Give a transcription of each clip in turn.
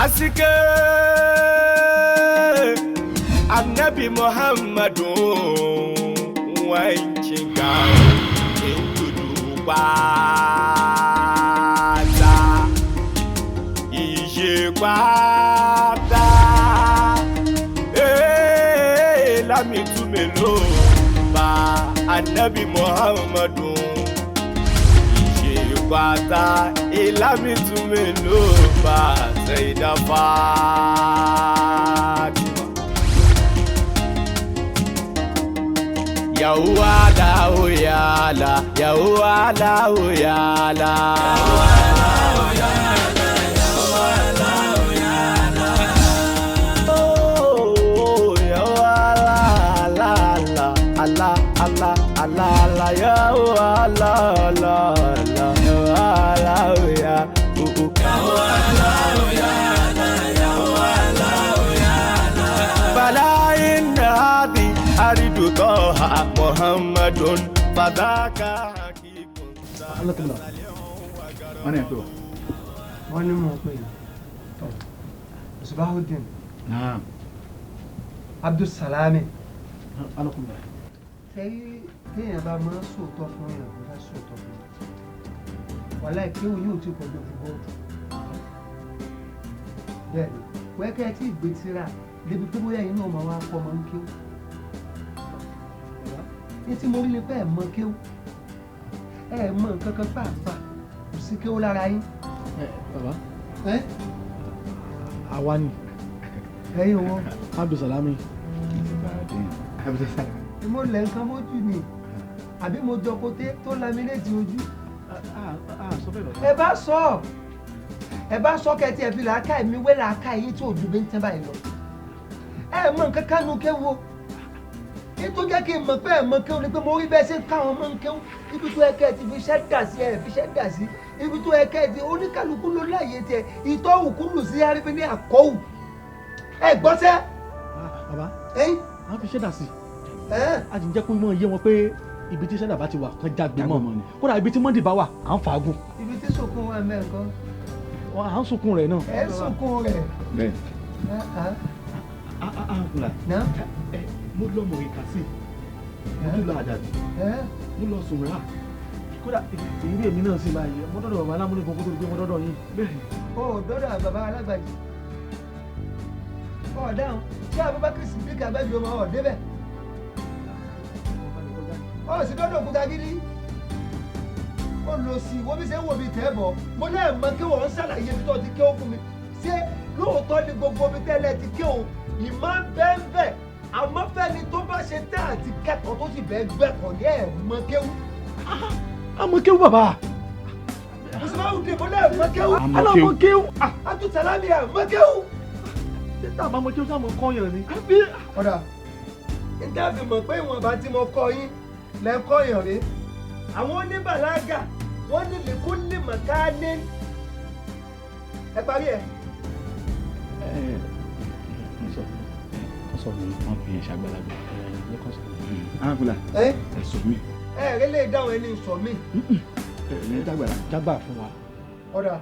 Asike Annabi Muhammadu wankin in tudu pátá ìṣe pátá ee lámì túmẹ̀lò bá Annabi Muhammadu ìṣe pátá ìlàmì túmẹ̀lò bá Sayyida Fatima. Yahuwa lahu yala, Yahuwa lahu yala. Oh, Yahuwa la la la, Allah, Allah, Allah, Allah, Yahuwa la la la, Yahuwa lahu ya, oh, oh. Bala inna hadhi aridu Taha Muhammadun fadhaka hakikun. Alhamdulillah. Wọ́n ní ẹ̀ pé wọ́n. Wọ́n ní mò ń pè é Musbahudeen. Naam. Abdulsalami. Alhamdulillah. Sẹ́yìn téèyàn bá máa ń sòótọ́ fún yàn, kó fẹ́ sòótọ́ fún yàn, wàláì kéwù yóò ti pọ̀ lójú bọ́ọ̀dù. Bẹ́ẹ̀ ni wẹ́kẹ́ tí ìgbé tíra débi pé bóyá inú ọmọ wa kọ́ máa ń kéwù. Ní tí mo rí ni pé ẹ̀ mọ kéwù, ẹ̀ mọ nǹkan kan pàápàá, kò sí kéwù lára yín. Ẹ baba. Ẹ. Àwa ni. Ẹ̀yin wo? Abdulsalami. Abdulsalami. Mo lẹ̀ nǹkan mójú ni àbí mo jọ koté tó laminéètì ojú? Sọ bẹ́ẹ̀ bàbá. Ẹ bá sọ, ẹ bá sọ kẹtì ẹ fi làákà mi wé làákà yín tí ojú mi ń tẹ́ báyìí lọ. Ẹ mọ nǹkan kánú kéwu ní tó jẹ́ kí n mọ̀ pé ẹ mọ kéwu ni pé mo rí bẹ́ẹ̀ ṣe ń káwọn mọ́ ń kéwu. Ibi tó yẹ kẹ́ ẹ ti fi iṣẹ́ dà sí, ẹ fi iṣẹ́ dà sí ibi tó yẹ kẹ́ ẹ ti oníkálukú ló láàyè tiẹ̀ ìtọ́wù kúlù sí arífi ní àkọ́wù. Ẹ gbọ́sẹ́. Bàbá, ẹ̀yin à ń fi iṣẹ́ dà sí, a sì ń jẹ́ kó mọ̀ yé wọn pé ibi tí sẹ́dá bá ti wà kan jágbe mọ́ ni, kódà ibi tí mọ́ndì bá wà à ń fàágùn. Ibi tí sòkun wà mẹ́ǹkan. À ń sunkún rẹ̀ náà. Ẹ ń sunkún rẹ̀. Bẹ́ẹ̀. Náà. Mo lọ mọ̀ ìkà sí, mo tún lọ àdàbí, mo lọ sùn rà, kódà ìrírí èmi náà sì máa yẹ mo dọ́dọ̀ bàbá alámúnigun kó tó di pé mo dọ́dọ̀ yín. Bẹ́ẹ̀. O ò dọ́dọ̀ bàbá alágbàjì. Ọ̀ dáhùn ṣé Abubakar Sidiq abẹ́jọ́ ọmọ ọ̀ débẹ̀? Ọ sì dọ́dọ̀ òkúta gidi. Ó lọ sí wo bí ṣe ń wò mí tẹ́ bọ̀. Mo náà mọ kí wọ́n ń ṣàlàyé ibi tó ti ké ó fún mi. Ṣé lóòótọ́ ni gbogbo ibi tẹ́lẹ̀ ti ké o? Ìmọ̀ ń bẹ́ ń bẹ̀. Àmọ́ fẹ́ni tó bá ṣe tẹ́ àti kẹ́kọ̀ọ́ tó sì bẹ́ẹ̀ gbẹ́kọ̀ọ́ ní ẹ̀ mọ kéwú. A mọ kéwú bàbá. Mùsùlùmí dè mo náà mọ kéwú. A mọ kéwú. Abdulsalami ẹ̀ mọ kéwú. Títà bá mọ kéwú sáà mọ kọ́yàn ni. Ọ̀dà níta fi mọ̀ pé ìwọ̀nba tí mo kọ́ yín lẹ́kọ́ yàn rí. Àwọn oníbàlágà wọ́n ní lìkúlì mọ̀kánì. Ẹ parí ẹ̀. Ẹ ẹ sọ mi wọ́n fi yẹn ṣàgbàlagbà. Arákùnrin ẹ ẹ sọ mi. Ẹ rí lè dáhùn ẹni sọ mí. Ẹ ní dàgbàlá. Jágbà fún wa. Ọ̀dà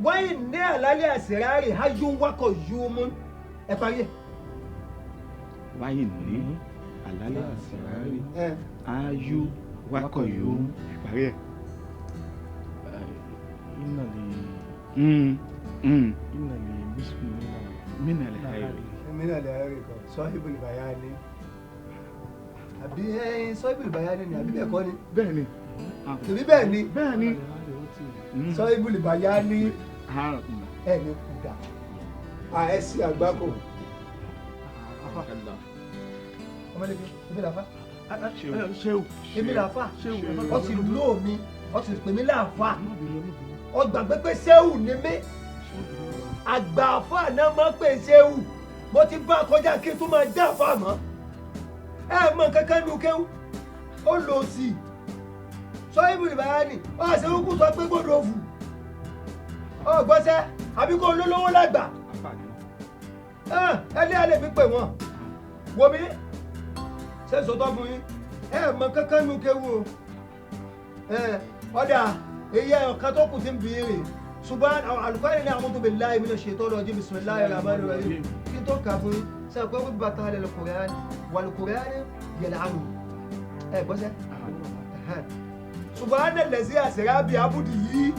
wọ́n yìí ní àlálẹ́ àṣírárì hájú wákọ̀ yóò mú. Ẹ parí ẹ̀. Wáyé ní àlálẹ́ àṣírárì áyú wákọ̀ yóò ẹ parí ẹ̀. Iná lè iná lè bísí mina lè hayri. Mina lè hayri kan sahibul bayani àbí sahibul bayani ni àbí bẹ́ẹ̀ kọ́ ni. Bẹ́ẹ̀ ni. Tèmi bẹ́ẹ̀ ni. Bẹ́ẹ̀ ni. Sahibul bayani ẹ ní kúdà ẹ sí àgbákò. Ọmọlẹ́gbẹ́ èmi làáfà. Ṣéwù. Èmi làáfà. Ọ ti lò mí, ọ ti pè mí láàfà. Ọ gbàgbé pé ṣéwù ni mí. Àgbà àfà náà máa ń pè ṣéwù. Mo ti bá a kọjá kí n tún máa já àfà mọ́. Ẹ mọ kankan nu kéwù. Ó lò sí. Sọ ibùdó ìbára ni, ọ ṣe kúkú sọ pé gbọ́dọ̀ fù. Ọ gbọ́sẹ́ àbí kó lólówó lágbà. Ẹ lé alẹ́ mi pè wọ́n. Wò mí, ṣe sọtọ́ fún yín, ẹ mọ kankan nu kéwu o. Ọ̀dà èyí ọ̀kan tó kù ti ń bìírí. Ṣùgbọ́n alukóyè ní a'udhu billahi minash shaitani rajim, bismillahir rahmanir rahim. Kí n tó kà fún yín, sọ pé wọ́n bàtà lil Qur'an wal Qur'an yal'anu. Ẹ gbọ́sẹ̀. Subhana allazi asra bi abdihi.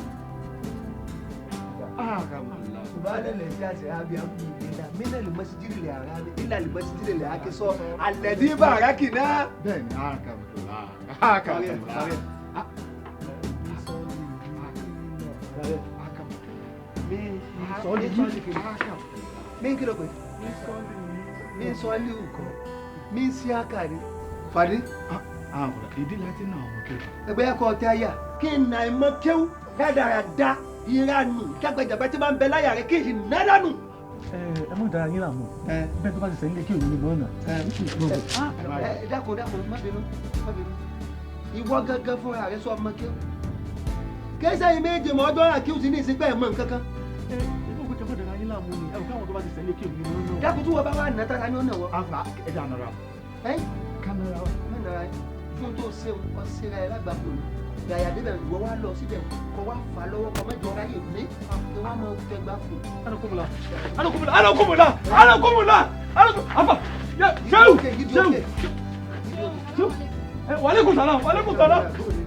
Subhana allazi asra bi abdihi minal masjidil harami ilal masjidil aqsa alladhi barakna. Bẹ́ẹ̀ni, mi kí ló pé mi sọ líhù kan mi ń sí àkàrí fàdí. Ìdí láti nà ọmọ kéwù. Ẹgbẹ́ ẹ̀kọ́ ọ̀tẹ̀ àyà kí n nà ìmọ̀ kéwù rádaràda ìranù jágbajàgba tí bá ń bẹ láyà rẹ kí n sì ná dànù. Ẹ mọ̀ dára yín làmú bẹ́ẹ̀ tó bá ti sẹ́yìn lé kí òun ní mọ̀ ọ̀nà. Ẹ dákun dákun, má bínú má bínú, ìwọ gángan fúnra rẹ sọ ọmọ kéwù kẹsàn yìí méje mọ ọjọ́ rà kéwù sí ní ìsìnkú ẹ̀ mọ̀ nǹkan kan. Ẹ inú kò tẹ́ mọ̀ dára yín làmú ni ẹ kò káwọn tó bá ti sẹ́yìn lé kí òun ní mọ̀ ọ̀nà. Dákun tí wọ́n bá wà nà tára ní ọ̀nà wọ. Àfà ẹja nara. Ẹ Kámẹ́rà wa. Mẹ́nara ẹ fún tó ṣe ọ ṣera ẹ lágbàpọ̀ ni yàyà débẹ̀ ìwọ wá lọ síbẹ̀ kọ wá fà lọ́wọ́ kọ mẹ́jọ ráyè mí kí wọ́n mọ tẹgbà fún. Anakumula anakumula anakumula anakumula anakumula afa sehu sehu sehu waaleykum salaam waaleykum salaam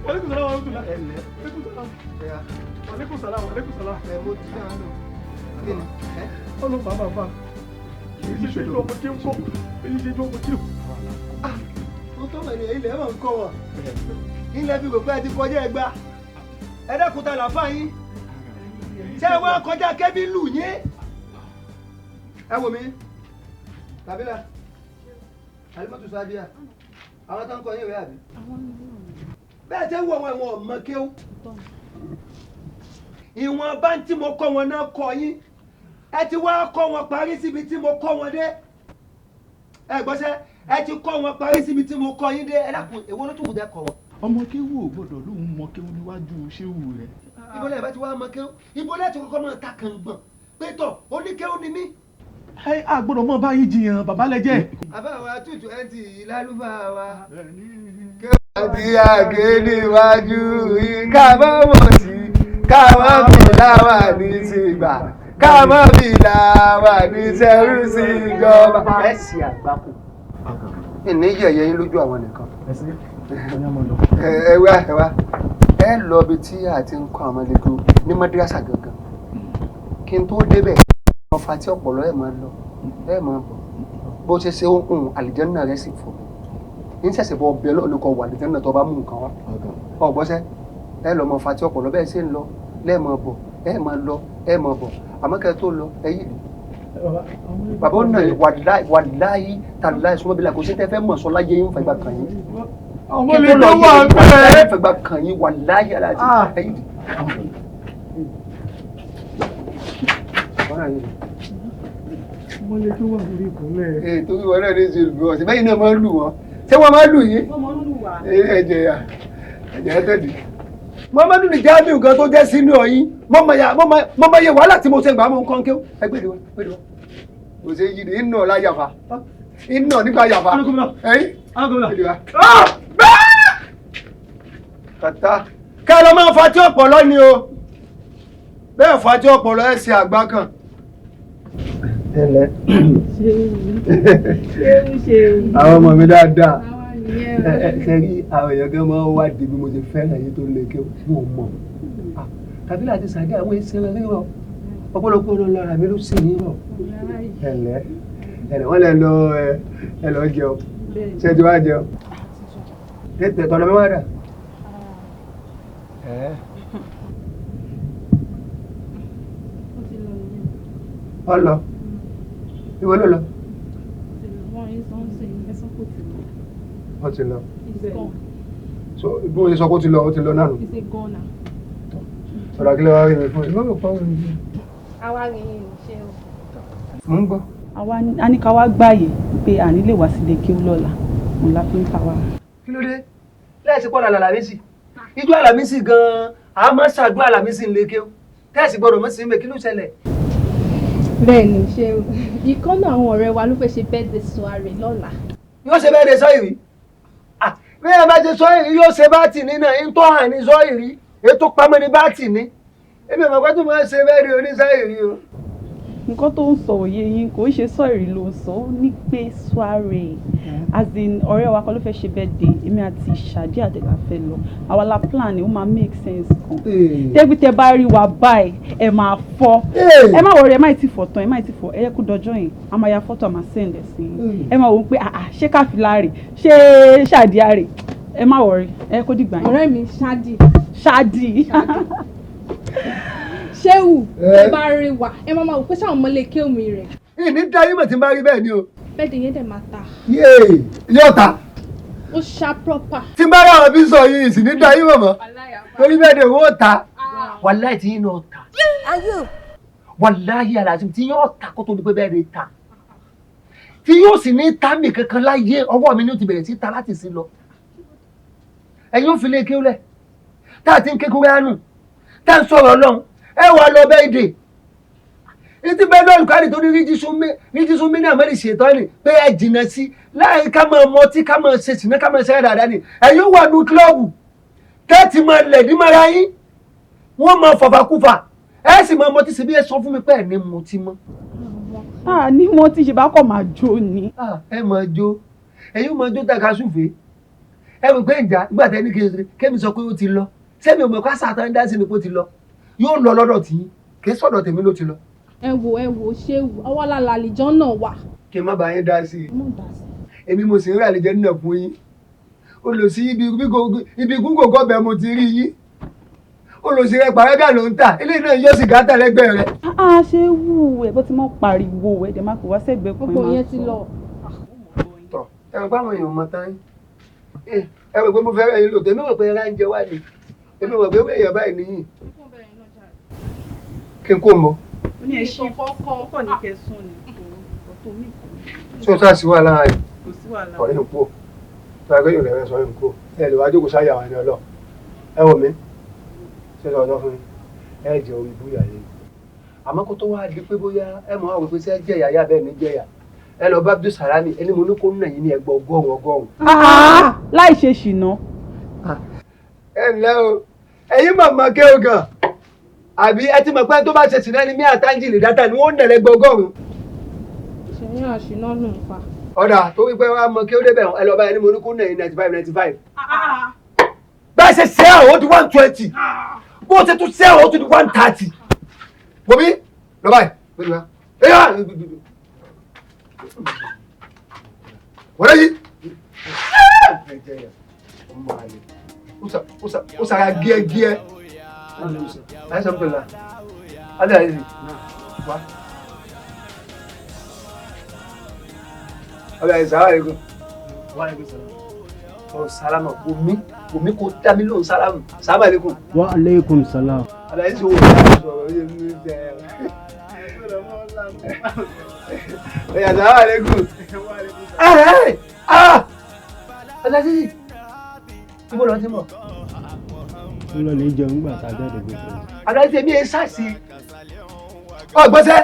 waaleykum salaam waaleykum salaam waaleykum salaam. Ẹ mo ti dáhùn lọ kí ni ẹ. Ọlọ́pàá bàbá èyí ṣe ju ọmọ tí ń kọ́ èyí ṣe ju ọmọ tí ń kọ́. Mo tọ́ mọ̀ ní ilẹ̀ mọ̀ ń kọ́ wọn ilẹ̀ fi rò pé ẹ ti kọjá ẹgbà ẹ dẹ́kun ta làáfà yín ṣé ẹ wá kọjá kẹ́bí lù yín. Ẹ wò mí tàbílà alimọ́tò sábíà àwọn tó ń kọ yín rẹ àbí. Bẹ́ẹ̀ tẹ́ wọ àwọn ẹ̀wọ̀n ọ̀mọ kéwú ìwọ̀n bá ń tí mo kọ́ wọn náà kọ́ yín ẹ ti wá kọ́ wọn parí síbi tí mo kọ́ wọn dé. Ẹ gbọ́sẹ́ ẹ ti kọ́ wọn parí síbi tí mo kọ́ yín dé. Ẹ dákun èwo ló tún kù dẹ́ kọ́ wọn. Ọmọ kéwù ò gbọ́dọ̀ lóun mọ kéwù níwájú ṣéwù rẹ. Ibo lẹ́yìn bá ti wá mọ kéwù, ibo lẹ́yìn tí kọ́kọ́ máa ta kàngbọ̀n pé tọ̀ oníkéwù ni mí. Ẹ a gbọ́dọ̀ mọ báyìí jiyàn bàbá lẹ́jẹ̀. Àbá wa tútù ẹ ti lálùfáà wa. Kéwù àti àgé níwájú ká má mọ̀ sí ká má fi láwà ní sígbà ká má fi láwà ní sẹ́rú sí ìjọba. Ẹ ṣe àgbákò ìní yẹ̀yẹ́ yín lójú àwọn nìkan. Ẹ wá ẹ wá ẹ lọ ibi tí a ti ń kọ́ àwọn ọmọdé ní madrasa gangan kí n tó débẹ̀ wọ́n fa tí ọ̀pọ̀lọ́ ẹ̀ máa lọ ẹ̀ máa bọ̀ bó ṣe ṣe ohun àlìjẹ́nà rẹ̀ sì fò ní sẹ̀sẹ̀ bọ̀ ọbẹ̀ ọlọ́ọ̀ni kan wà àlìjẹ́nà tó bá mú nǹkan wá ọ̀gbọ́sẹ́ ẹ lọ́ mọ fa tí ọ̀pọ̀lọ́ bẹ́ẹ̀ ṣe ń lọ lẹ́ẹ̀ máa bọ̀ ẹ máa lọ ẹ máa bọ̀ àmọ́ kẹ́ ẹ tó lọ ẹ yìí bàbá ó nà wàláyé tàláyé sọmọbílà kò sí tẹ́ fẹ́ mọ̀ sọ láyé yín fẹ́ gbà kàn yín. Ọmọ lè tó wà bẹ́ẹ̀. Fẹ́ gbà kàn yín wàláyé aláàtì ẹ yìí. Ọmọ lè tó wà lórí ìkúnlẹ̀. Ee torí wọn náà ní ṣe lù ọ́ síbẹ̀ yìí náà máa ń lù wọ́n ṣé wọ́n máa ń lù yín? Wọ́n máa ń lù wá. Ẹ̀jẹ̀ yà ẹ̀jẹ̀ ẹ̀ tẹ̀lé. Muhammadu ní Jamiu gan tó jẹ́ sínú ọ̀yìn mo mọ iye wàhálà tí mo ṣe gbà mọ́ nǹkan kéwọ́ ẹgbẹ́ ìdíwọ́ ẹgbẹ́ ìdíwọ́ kò ṣe yí ni iná ọ̀la yàfa iná nígbà yàfa ẹ̀yìn ìdíwọ́. Tata ká lọ máa fa tí ọ̀pọ̀lọ́ ni o bẹ́ẹ̀ fa tí ọ̀pọ̀lọ́ ẹ̀ ṣe àgbá kan. Àwọn ọmọ mi dáadáa ṣe rí àwọn èèyàn gan máa ń wádìí bí mo ṣe fẹ́ràn yín tó lè ké wọn mọ̀ Kabila àti Sade àwọn èsì rẹ̀ rírọ̀ ọ̀pọ̀lọpọ̀ ọlọ́run mi ló sì ní rọ̀ ẹ̀lẹ́ ẹ̀lẹ́ wọ́n lẹ lọ ẹ lọ jẹun ṣé ti wá jẹun tètè tọ̀dọ̀ mi wá dà. Ọ lọ ìwọ ló lọ. Ó ti lọ. So bí wọ́n ṣe sọ pé ó ti lọ náà nù. Ọ̀rọ̀ akílẹ̀ wa rí mi fún ìwọ́n kò mi. Àwa rí yín ṣe o. Mo ń gbọ́. Àwa a ní ká wá gbààyè pé à ní lè wá sílé kí ó lọ́la òun la fi ń ta wá. Kí ló dé? Láìsí pọ́n àlàmísì. Ijó àlàmísì gan-an, a máa ń ṣàdúrà àlàmísì ń lé kí ó. Tẹ́ẹ̀sì gbọ́dọ̀ mọ́ sí mi, kí ló ṣẹlẹ̀? Bẹ́ẹ̀ni ṣé o, ìkan náà àwọn ọ̀rẹ́ wa ló fẹ́ ṣe birthday soirée lọ́la. Yóò ṣe birthday soirée? Bí ẹ bá ṣe sọ ìrí yóò ṣe bá tì ní náà ń tọ́ hàn ní sọ ìrí ètò pamọ́ ní bá tì ní. Èmi ò mọ̀ pé tó máa ń ṣe bẹ́ẹ̀ ni oníṣẹ́ ìrì o. Nǹkan tó ń sọ òye yín, kò ń ṣe sọ́ọ̀rì ló ń sọ, ó ní pé soirée, as in ọ̀rẹ́ wa kan ló fẹ́ ṣe birthday, èmi àti Ṣadé àdèlà fẹ́ lọ. Àwa la plan ni, ó máa make sense kan. Tẹ́gbí tẹ́ bá rí wa báyìí, ẹ máa fọ́. Ẹ má worry, ẹ má ti fọ̀ tán, ẹ má ti fọ̀, ẹ yẹ kó dọjọ́ yẹn, a máa ya fọ́tò, a máa send ẹ̀ sí yín. Ẹ máa wò ó pé ah ah, ṣé Káfílà rè, ṣé Ṣàdíà rè? Ẹ má worry, ẹ yẹ kó dìgbà yẹn. Ọ̀rẹ́ mi Ṣádì. Ṣádì. Ṣéwù, ẹ bá rí wa, ẹ máa máa wò pé ṣáwọn ọmọlé kéwì rẹ̀. Ìní dá yín mọ̀ tí n bá rí bẹ́ẹ̀ ni o. Birthday yẹn dẹ̀ máa ta. Yéè, yóò ta. Ó ṣá proper. Tí n bá rí àwọn bí sọ yìí, sì ní dá yín mọ̀ mọ́. Torí bẹ́ẹ̀ ni òun ó ta. Wàláì tí yín náà ta. Wàláhì àlàsì tí yóò ta kó tó di pé bẹ́ẹ̀ ni ta. Tí yóò sì ní ta mi kankan láyé, ọwọ́ mi ni ó ti bẹ̀rẹ̀ sí ta láti sí lọ. Ẹ̀yin ò fi lé kéwúlẹ̀. Tá a ti ń ké Kúránù, tá a ń sọ̀rọ̀ Ọlọ́run, ẹ wà lọ bẹ́ẹ̀ dè. Ìtí bẹ́ẹ̀ náà olùkọ́ àdìtò ní ríjísún mí náà mẹ́rin ṣètọ́ ni pé ẹ jìnnà sí láì ká máa mọtí, ká máa ṣe sìná, ká máa ṣe dáadáa ni. Ẹ̀yin wà nù kílọ̀bù tẹ́ẹ̀tì máa lẹ̀ ní mara yín, wọ́n máa fàfàkùfà, ẹ sì máa mọtí síbi. Ẹ sọ fún mi pé ẹ ní mutí mọ́. Ah, ní mo ti ṣe bá kọ̀ máa jó ni. Ẹ máa jó, ẹ̀yin máa jó tàka súfèé. Ẹ rò pé ìjà nígbà tẹ́ ní kémi sọ pé ó ti lọ, sẹ́mi ò mọ̀ ká sàtàn dá sí ni pé ó ti lọ, yóò lọ lọ́dọ̀ tí kì í sọ̀dọ̀ tèmi ló ti lọ. Ẹ wò, ẹ wò, Ṣéwù, ọwọ́ lálẹ́ àlìjọ́ náà wà. Kí n má bàa yín dá sí i. Má dá sí i. Èmi mo sì ń rí àlejò nínú fún yín. Ó lọ sí ibi gúngò gọ́bẹ̀ mo ti rí yín. Ó lọ sí rẹ pàrẹ́gà ló ń tà, eléyìí náà yọ sìgá tà lẹ́gbẹ̀ẹ́ rẹ̀. Ah, Ṣéwù, ẹ bó ti mọ́ pariwo, ẹ dẹ̀ má kó wá sẹ́gbẹ̀ẹ́ kan. Gbogbo yẹn ti lọ. Tọ̀, ẹ rò pé àwọn èèyàn mọ tán yín. Ẹ rò pé mo fẹ́ yín lò, tèmi rò pé ẹ ránjẹ wá ni. Èmi rò pé èèyàn báyìí nìyí. Kí n kó mọ. Ó ní ẹ ṣe kọ́kọ́ ní kẹsùn ni kò tó mí. Ṣé o sá sí wàhálà rẹ̀? Kò sí wàhálà. Ọ̀rẹ́ ń kú. Tó a gbé yòó lẹ́rẹ́ sọ ń kú. Ẹ lè wá jókòó sáyà wà ní ọlọ́. Ẹ wò mí. Ṣé sọ ọjọ́ fún mi? Ẹ jẹ orí búyà yìí. Àmọ́ kó tó wá di pé bóyá ẹ mọ̀ àwọn pé ṣé jẹ̀yà yá bẹ́ẹ̀ ní jẹ̀yà. Ẹ lọ bá Abdul Salami, ẹni mo ní kó nà yín ní ẹgbẹ́ 100 100. Láì ṣe ṣìnà. Ẹ ǹlẹ́ o, ẹ̀yin màmá ké o gan. Àbí ẹ ti mọ̀ pé tó bá ṣe ṣìnà ni mí àtàǹjì lè dáta ni wọ́n nà lẹ́gbẹ̀ẹ́ 100. Ṣèyí àṣìná nù ń pa. Ọ̀dà tó wípé wá mọ kí ó débẹ̀ ẹ lọ bá ẹni mo ní kó nà yín 95 95. Bẹ́ẹ̀ ṣe ṣe àwọn ó di 120. Bó ṣe tún ṣe àwọn ó tún di 130. Wòmí lọ báyìí lórí wa. Ẹyà wọlé yìí. Ó sara gíẹ́gíẹ́. Ayé pẹ̀lú adé ayé wá. Ọbẹ̀ ayé sàrà yìí kò. Wa alaikum salam. Ọ sálámà omi omi kò dá mi lóhùn sálámù sálámà alaikum. Wa alaikum salam. Ọbẹ̀ ayé sọ̀rọ̀ sọ̀rọ̀ yé mi jẹ́ ẹ̀. Ọ̀yà sàrà alaikum. Ẹ̀ ẹ̀ ah! Ọ̀sẹ̀ sísì. Ibo lọ ti mọ̀? Ó lọ lè jẹun nígbà tá a jáde gbé fún un. Àdáyé èmi ẹ̀ ṣàṣe. Ọ̀gbọ́sẹ̀,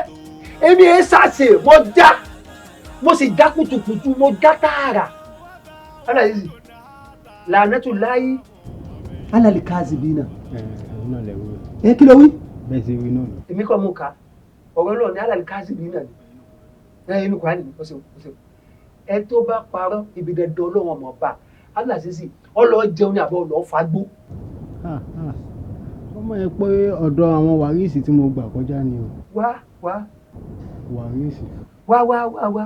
èmi ẹ̀ ṣàṣe, mo já. Mo sì já kùtùkùtù, mo já tààrà. Àdáyé sì, làánẹ́tù láyé. Alálì káàzì bí náà. Ẹ òun náà lè wí. Ẹ kí ló wí? Bẹ́ẹ̀ ṣe wí náà ni. Èmi kọ́ mo kà á. Ọ̀rọ̀ náà ní alálì káàzì bí náà ni. Ẹ inú Kùránì ni, ó ṣeun, ó ṣeun. Ẹ tó bá parọ́, ibi dandan Ọlọ́run ọmọ ọba. Alálì sísì, ọlọ́ jẹun ní àbọ̀ ọlọ́ fagbó. Ọmọ yẹn pé ọ̀dọ̀ àwọn wàrísì tí mo gbà kọjá ni o. Wá wá. Wàrísì. Wá wá wá wá.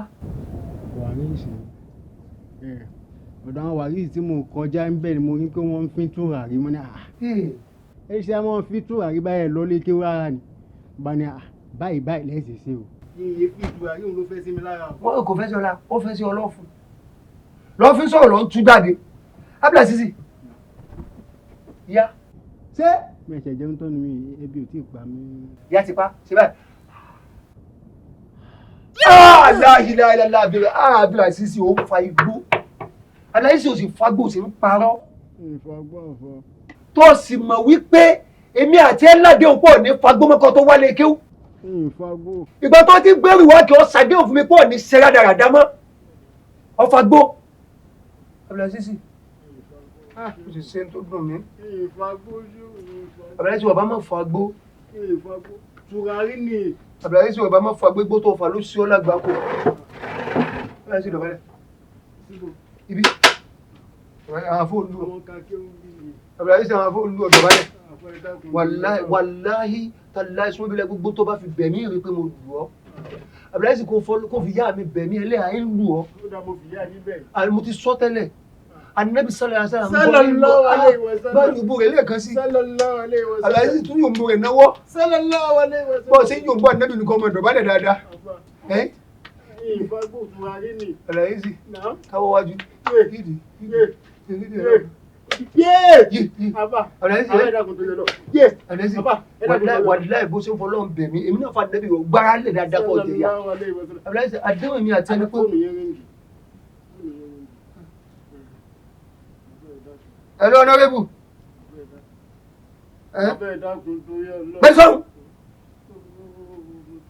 Wàrísì. Ọ̀dọ̀ àwọn wàrísì tí mo kọjá ń bẹ̀ ni mo rí pé wọ́n ń fín tùràrí mo ní à. Ẹ ṣe àwọn fín tùràrí báyẹn lọ lé kí rárá ni. Bá ní à báyìí báyìí lẹ́sẹ̀ ṣe o. Iye fín tùràrí òun ló fẹ́ sí mi lára o. Wọ́n kò fẹ́ sí ọlá, ó fẹ́ sí ọlọ́fun. Lọ́fín sọ̀rọ̀ ló ń tú jáde. Abdul Aziz. Ìyá. Ṣé? Mi ẹ̀ṣẹ̀ jẹun tán ni mi, ebi ò tí ì pa mí. Ìyá ti pa, ṣe báyìí. Aláìláìláìlá Abdul Aziz ò ń fa igbó. Abdul Aziz ò sì fagbó, ò sì ń parọ́. Ìfagbó ọ̀fọ̀. Tó sì mọ̀ wípé èmi àti ẹ̀ ládé òpó ní fagbó mọ́kàn tó wálé kéwú. Ìfagbó. Ìgbà tó ti gbẹ́rù wá kí ọ ṣàdéhùn fún mi pọ̀ ní ṣe rádaràdá mọ́. Ọfagbó. Abdul Aziz. Ó sì ṣe tó dùn mí. Ìfagbó yóò. Abdul Aziz bàbá máa fagbó. Tùràrí ni. Abdulaziz ọba má fa gbégbó tó fà ló sí ọ lágbàkó. Abdulaziz dọ̀bálẹ̀. Ibi. Àwọn afọ olú ọ. Abdulaziz àwọn afọ olú ọ dọ̀bálẹ̀. Wàláhì wàláhì tàláhì sọ́bílẹ̀ gbogbo tó bá fi bẹ̀mí rí pé mo lù ọ́. Abdulaziz kò fi yá mi bẹ̀mí ẹlẹ́yà ń lù ọ́. Àní mo ti sọ tẹ́lẹ̀. Anabi sallallahu alaihi wasallam. Sallallahu alaihi wasallam. Bá yòǹbó rẹ̀ lẹ́ẹ̀kan sí. Sallallahu alaihi wasallam. Abdulaziz tún yòǹbó rẹ̀ náwó. Sallallahu alaihi wasallam. Bọ́ọ̀ ṣe ń yòǹbó anabi nìkan ọmọ ìdọ̀bálẹ̀ dáadáa. Ẹ́ Ìfagbó tùràrí ni. Abdulaziz káwọ́ wájú. Yídì yídì yídì. Wàláì bó ṣe ń fọlọ́ ń bẹ̀ mí, èmi náà fa nẹ́bí wọ gbára lè dáadáa kọ́ ọ̀jẹ̀ yá. Abdulaziz àdéhùn mi àti ẹni pé. Hello, honorable. Gbèsòrò.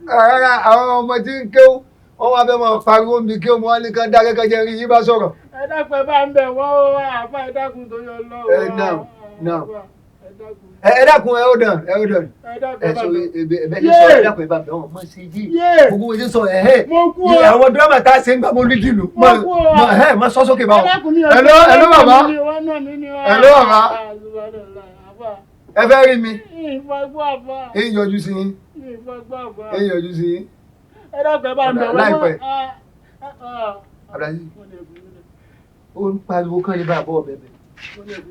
Rárá, àwọn ọmọ tí ń kéwú, wọ́n wá fẹ́ máa pariwo mi kéwú, wọ́n ní kán dákẹ́ kán jẹ́ rí yín bá sọ̀rọ̀. Ẹ dákun ẹ bá ń bẹ̀ wọ́n ó àbá ẹ dákun tó yọ lọ́wọ́. Ẹ náà náà. Ẹ dákun ẹ ó dàn ẹ ó dàn. Ẹ sọ ebe ẹ sọ ẹ dákun ẹ bá bẹ̀ wọ́n mọ̀ sí yìí. Gbogbo wo ṣe sọ ẹ ẹ. Àwọn dírámà tá a ṣe ń gbà mọ́ lídìí lù. Mọ ẹ mọ sọ sókè báwọn. Hello hello bàbá. Hello bàbá. Ẹ fẹ́ rí mi. Ẹ yọjú sí yín. Ẹ yọjú sí yín. Láìpẹ́. Abdulaziz ó ń pariwo kán lè bá a bọ́ ọ̀bẹ bẹ̀.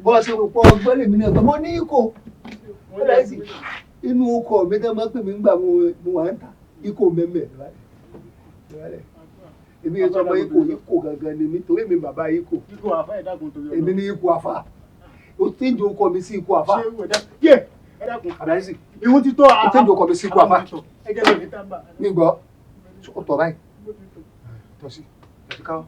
Bọ́ ṣe rò pọ̀ ọgbọ́n lèmi náà gbọ́ mo ní ikọ̀ Abdulaziz inú ọkọ̀ mi tẹ́ máa ń pè mí ńgbà mo wà ń ta ikọ̀ mẹ́mẹ́. Èmi yẹn sọ ọmọ ikọ̀ ikọ̀ gangan ni mi torí mi bàbá ikọ̀. Èmi ní ikọ̀ àfà. O tí ń jẹ́ ọkọ̀ mi sí ikọ̀ àfà. Abdulaziz Ìwọ́n ti tó o tí ń jẹ́ ọkọ̀ mi sí ikọ̀ àfà. Mi gbọ́ ó tọ̀ báyìí. Tọ̀ sí tọ̀ sí káwọ́.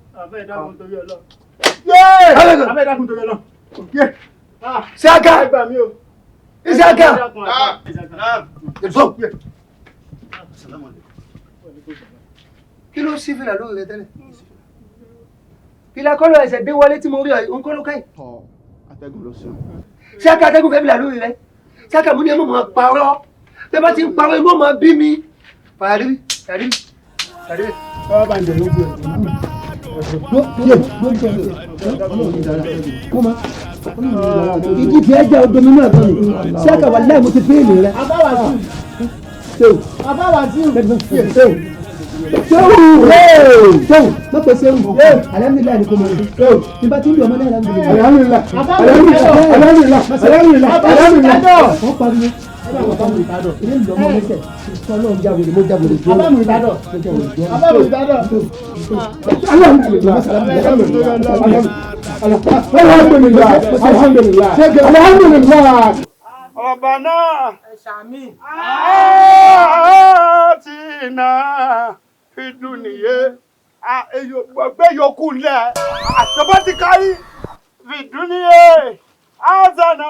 Isiaka! Isiaka! Èso! Kí ló sí fìlà lórí rẹ tẹ́lẹ̀? Fìlà kọ́ ló ẹsẹ̀ dé wọlé tí mo rí ọ̀ ń kọ́ ló káyì. Tọ́ atẹ́gùn ló sùn. Isiaka atẹ́gùn fẹ́ fìlà lórí rẹ. Isiaka mo ní ẹ mọ̀ mọ̀ parọ́. Tẹ́ bá ti ń parọ́ ẹ mọ̀ mọ̀ bí mi. Fàyàdébí, fàyàdébí, fàyàdébí. Báwa bá ń jẹ lójú ẹ̀. Igi tí ẹ jẹ́ odomi náà gan ni. Isiaka wàláhì mo ti fẹ́ẹ̀lì rẹ. Abáwàsíù. Sehu. Sehu. Má pe Sehu. Alhamdulilayi ni kò mọ̀ ní. Sehu. Ní bá ti ń lu ọmọ náà alhamdulilayi. Alhamdulilayi. Alhamdulilayi. Alhamdulilayi. Alhamdulilayi. Wọ́n pariwo. Ilé ìlú ọmọ lẹ́sẹ̀. Ọlọ́run jáwèrè mo jáwèrè jọ. Abáwàsíù. Abáwàsíù. Alhamdulilayi. Alhamdulilayi. Rabbana atina fid dunya gbé yòókù lẹ̀ àtọ́bọ́tìkárí fid dunya azana.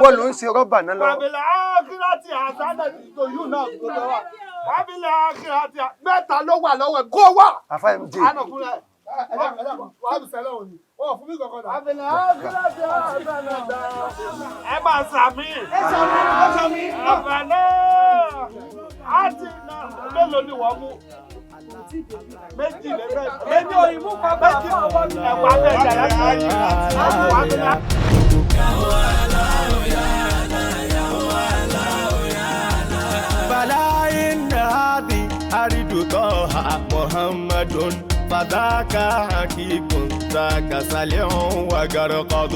Wọ́n ló ń ṣe rọ́bà náà lọ. Wàbílẹ̀ ákírátì àsánà ìtòyún náà gbogbo wa. Wàbílẹ̀ ákírátì mẹ́ta ló wà lọ́wọ́ ẹ̀ kó wà. Àfa MJ. Àná fúnra ẹ̀. Wàbílẹ̀ ákírátì àsánà. Ẹ máa sàmì. Ẹ sàmì. Ẹ sàmì. Àbàlẹ́ àti mélòó ni wọ́n mú? Méjì lẹ́fẹ̀ẹ́. Méjì òyìnbó kan méjì ẹ̀wà bẹ́ẹ̀ jàdá sí. Wàbílẹ̀. فلا إن هذه أريد طه محمد فذاك حقيق ذاك صالح وقرقد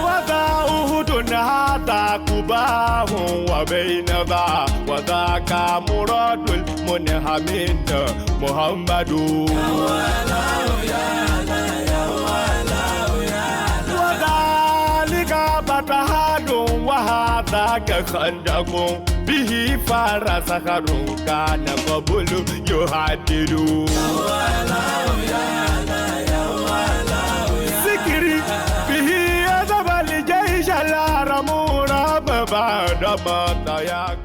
وذا أهد هذا كباه وبين ذا وذاك مراد المنهمين محمد وذلك بتهاد وهذاك خندق به فرسخر كان قبل يهدد ذكري به يذهب الجيش الهرم رب بعد ما تيقن.